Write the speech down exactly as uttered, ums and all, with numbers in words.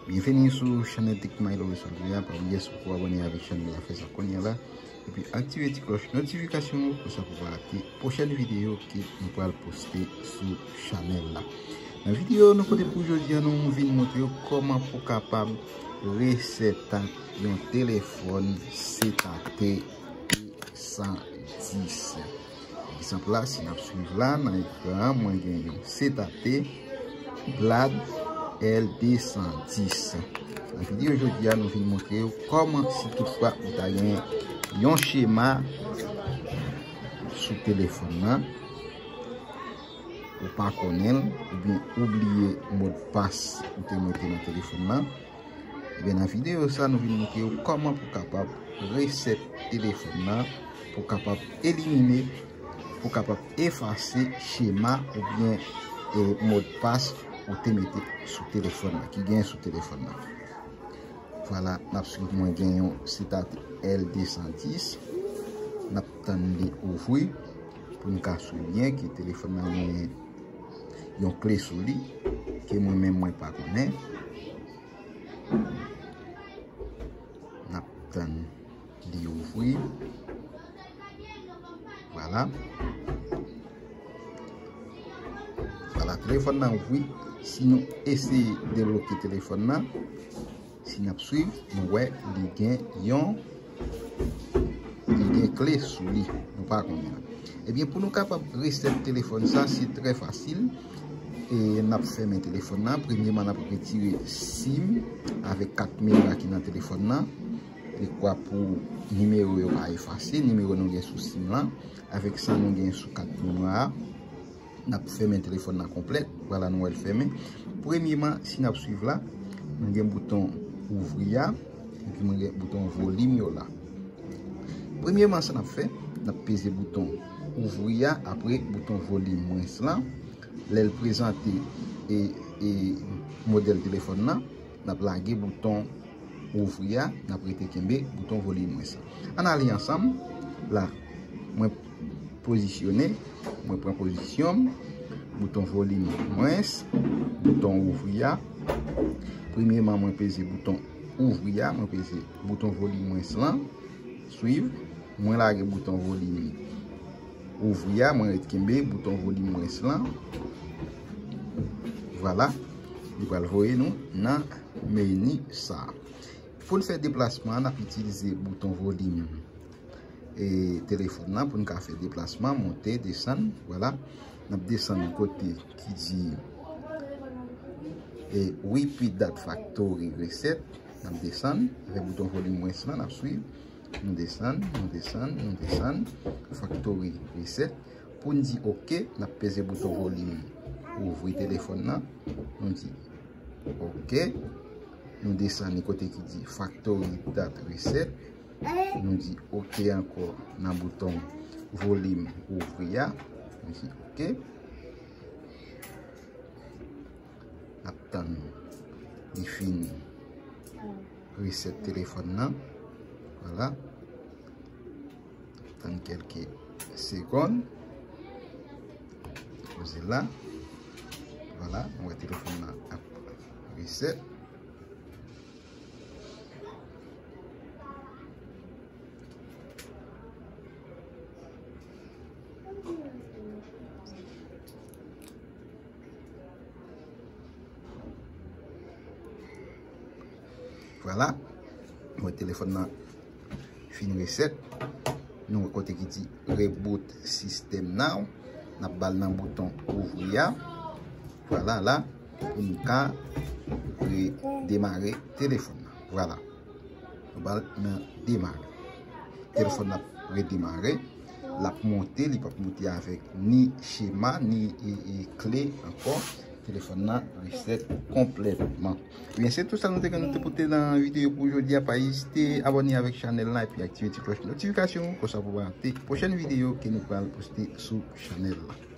Byenveni sou chanèl Tech Milo Resolve a. Pa bliye, si w poko abòne avèk chanèl la, fè sa kounye a la. Epi aktive ti klòch notifikasyon an, konsa pou pa rate pwochèn videyo ke nou pral poste sou chanèl la. Nan videyo nou pote pou jodi a, nou vin montre w kòman pou kapab resèt yon telefòn CTAT de san dis. Egzanp la, si n ap swiv la, nan ekran an, mwen gen yon CTAT Glad L de san dis. Nan videyo jodi a, nou vin montre w kòman, si toutfwa ou ta gen yon chema sou telefòn nan, ou pa konnen l, oubyen ou bliye modpas ou te mete nan telefòn nan, ebyen, nan videyo sa, nou vin montre w kòman pou kapab resèt telefòn nan, pou kapab elimine, pou kapab efase chema oubyen, e, modpas ou te mete sou telefòn nan, ki genyen sou telefòn nan. Vwala, n ap swiv, mwen gen yon CTAT L de san dis. N ap tann li ouvri pou n ka swiv byen ke telefòn nan gen yon kle sou li ke mwen menm mwen pa konnen. N ap tann li ouvri. Vwala. Vwala, telefòn nan ouvri. Si nou eseye debloke telefòn nan, si n ap swiv, nou wè li gen yon, li gen kle sou li. Nou pa konnen. Ebyen, pou nou kapab resèt telefòn sa, se trè fasil. E n ap fèmen telefòn nan. Premyeman, n ap retire sim avèk kat memwa ki nan telefòn nan. Dekwa pou nimewo yo pa efase, nimewo nou gen sou sim lan, avèk sa nou gen sou kat memwa a. N ap fèmen telefòn nan konplèt. Vwala, nou wè l fèmen. Premyeman, si n ap swiv la, nou gen bouton ouvri a, epi mwen gen bouton volim yo la. Premyeman, sa n ap fè, n ap peze bouton ouvri a, apre bouton volim mwens lan. Lè l prezante, e, e, modèl telefòn nan, n ap lage bouton ouvri a, n ap rete kenbe bouton volim mwens lan. Ann ale ansanm. La, mwen pozisyone, mwen pran pozisyon m, bouton volim mwens, bouton ouvri a. Premyeman, mwen peze bouton ouvri a, mwen peze bouton volim mwens lan, swiv, mwen lage bouton volim ouvri a, mwen ret kenbe bouton volim mwens lan. Vwala, li pral voye nou nan meni sa. Pou n fè deplasman an, n ap itilize bouton volim, e, telefòn nan pou n ka fè deplasman, monte, desann, vwala. N ap desann kote ki di, e, Repeat that factory reset. N ap desann avèk bouton volim mwens lan, n ap swiv. Nou desann, nou desann, nou desann. Factory reset. Pou n di oke, n ap peze bouton volim ouvri telefòn nan. Nou di oke. Nou desann li kote ki di factory dot reset. Nou di oke ankò nan bouton volim ouvri a. Nou di oke. N ap tann li fin reset telefòn nan. Vwala. Tann kèlke segonn. Poze la. Vwala, nou wè telefòn nan ap reset. Vwala. Mwen telefòn nan fin reset. Nou wè kote ki di reboot system now. N ap ba l nan bouton ouvri a. Vwala la. Pou n ka redemare telefòn nan. Vwala. Nou ba l nan demare. Telefòn nan ap redemare. L ap monte, li p ap monte avèk ni chema, ni, e, e, kle ankò. Telefòn nan reset konplètman. Ebyen, se tou sa nou te gen nou te pote nan videyo pou jodi a. Pa ezite abòne avèk chanèl la epi aktive ti klòch notifikasyon, konsa pou pa rate pwochèn videyo ke nou pral poste sou chanèl la.